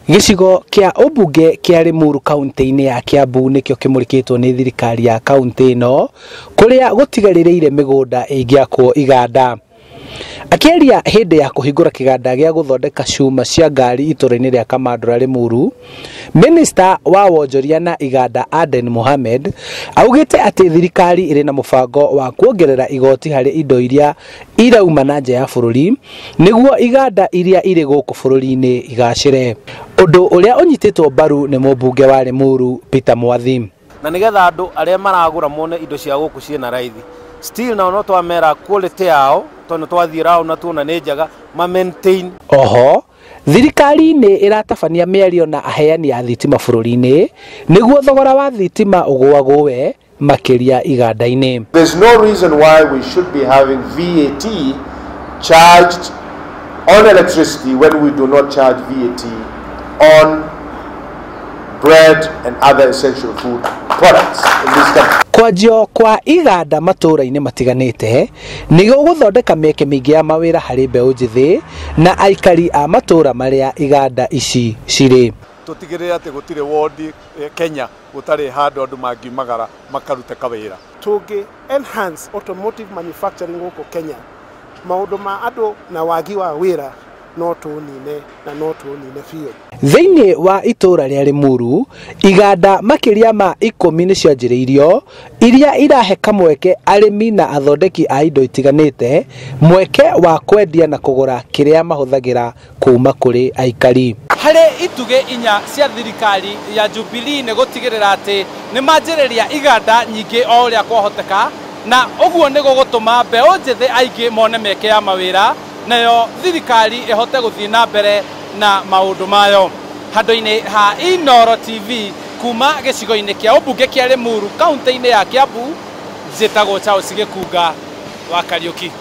Gĩcigo kĩa ũmbunge kĩa Limuru kaunti-inĩ ya Kiambu nĩkĩo kĩmũrĩkĩtwo nĩ thirikari ya kaunti ĩno kũrĩa gũtigarĩrĩire mĩgũnda ĩngĩakwo iganda. Akĩaria hĩndĩ ya kũhingũra kĩganda gĩa gũthondeka cuma cia ngari itũra-inĩ rĩa Kamandũra Limuru, Minista wa wonjoria na iganda Aden Mohamed augĩte atĩ thirikari ĩrĩ na mũbango wa kuongerera igoti harĩ indo iria irauma na nja ya bũrũri nĩguo iganda iria irĩ gũkũ bũrũri-inĩ igacĩre. Ũndũ ũrĩa ũnyitĩtwo mbaru nĩ mũmbunge wa Limuru Peter Mwathi. Na nigetha andũ arĩa maragũra mone indo cia gũkũ ciĩna raithi. Still nao no twamera quality yao tondũ twathiĩ round na tuona nĩ njega ma maintain. Oho thirikari nĩ ĩratabania mĩario na aheani a thitima bũrũri-inĩ nĩguo thogora wa thitima ũgũagũe makĩria iganda-inĩ. There's no reason why we should be having VAT charged on electricity when we do not charge VAT on bread and other essential food products in this country. Kwanjio kwa iganda matũra-inĩ matiganĩte nĩ gũgũthondeka mĩeke mĩingĩ ya mawĩra harĩ mbeũ njĩthĩ na aikari a matũra marĩa iganda ici cirĩ. Tũtigĩrĩre atĩ gũtirĩ wodi Kenya gũtarĩ handũ andũ mangiumagara makarute kawĩra. Tũngĩ enhance automotive manufacturing gũkũ Kenya, maũndũ ma andũ na wagi wa wĩra no tũnine na no tũnine biũ. Thĩinĩ wa itũra rĩa Limuru iganda makĩria ma 10 nĩ cianjĩrĩirio iria irahe kamweke arĩmi na athondeki a indo itiganĩte mweke wa kwendia na kũgũra kĩrĩa mahũthagĩra kuma kũrĩ aikari. Harĩ itugĩ inya cia thirikari ya Jubilee nĩ gũtigĩrĩra atĩ nĩ manjĩrĩria iganda nyingĩ o ũrĩa kwahoteka, na ũguo nĩ gũgũtũma mbeũ njĩthĩ aingĩ mone mĩeke ya mawĩra nayo thirikari ĩhote gũthiĩ na mbere na maũndũ mayo. Handũ-inĩ ha Inooro TV kuma gĩcigo-inĩ kĩa ũmbunge kĩa Limuru kaunti-inĩ ya Kiambu, njĩtagwo Charles Gĩkunga wa Kariũki.